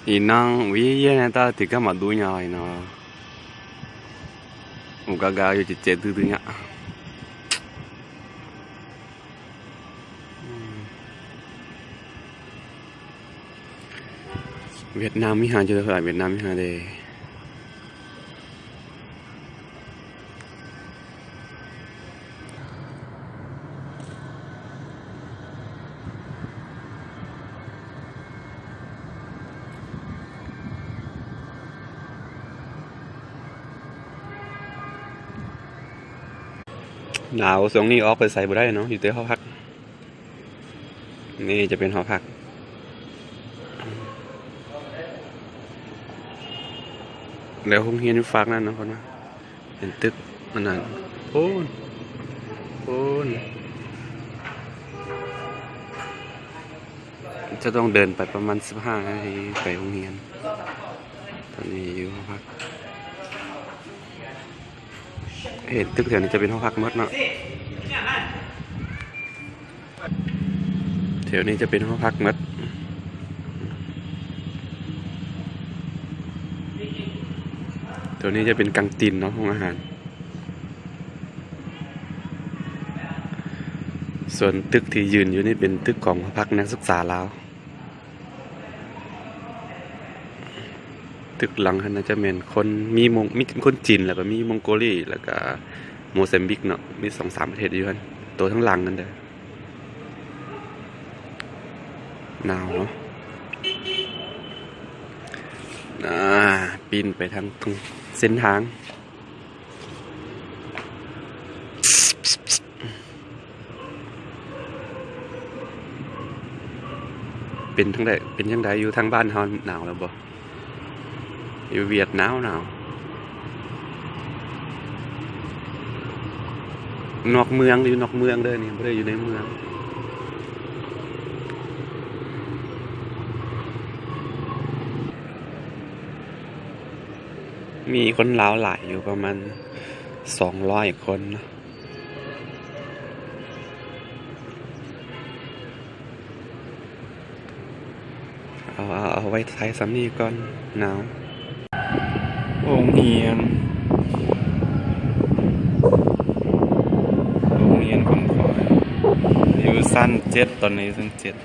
Ina, oui, ina ta tika madunya ina. Uga ga yo cece tu dunya. Việt Nam mi ha je, Việt Nam mi ha de. ໜາວ ຊ່ວງນີ້ອອກໄປໃສບໍ່ໄດ້ເນາະ ຢູ່ແຕ່ຫໍພັກ. ນີ້ຈະເປັນຫໍພັກ ແລ້ວໂຮງຮຽນຢູ່ຟາກນັ້ນເນາະ ເພິ່ນວ່າເປັນຕຶກອັນນັ້ນ ໂອ້ນ ໂອ້ນ ຈະຕ້ອງເດີນໄປປະມານສິບຫ້ານາທີໄປໂຮງຮຽນ. ຕອນນີ້ຢູ່ຫໍພັກ. ເຫັນຕຶກແຖວນີ້ຈະເປັນຫໍພັກໝົດເນາະ ແຖວນີ້ຈະເປັນຫໍພັກໝົດ. ຕົວນີ້ຈະເປັນກາງຕີນເນາະ ໂຮງອາຫານ. ສ່ວນຕຶກທີ່ຢືນຢູ່ນີ້ເປັນຕຶກຂອງຫໍພັກນັກສຶກສາລາວ. ຕຶກຫຼັງຫັ້ນໜ້າຈະແມ່ນຄົນ ມີມົງ ມີຄົນຈີນ ແລ້ວກໍມີມົງໂກລີ ແລ້ວກໍໂມແຊມບິກເນາະ ມີສອງສາມປະເທດຢູ່ຫັ້ນ ໂຕທາງຫຼັງຫັ້ນເດີ. ໜາວເນາະ ອ່າ ປີ້ນໄປທາງເສັ້ນທາງ. ເປັນຈັ່ງໃດ ເປັນຈັ່ງໃດ ຢູ່ທາງບ້ານເຮົາໜາວແລ້ວບໍ່? ຢູ່ຫວຽດໜາວໆ ນອກເມືອງ ຢູ່ນອກເມືອງເດີນີ້ ບໍ່ໄດ້ຢູ່ໃນເມືອງ. ມີຄົນລາວຫຼາຍຢູ່ ປະມານສອງຮ້ອຍຄົນເນາະ. ເອົາ ເອົາ ເອົາໄວ້ຖ່າຍສ່ຳນີ້ກ່ອນ ໜາວ. ໂຮງຮຽນ ໂຮງຮຽນຂອງຂ້ອຍ ຢູ່ຊັ້ນເຈັດ ຕອນນີ້ຊັ້ນເຈັດ.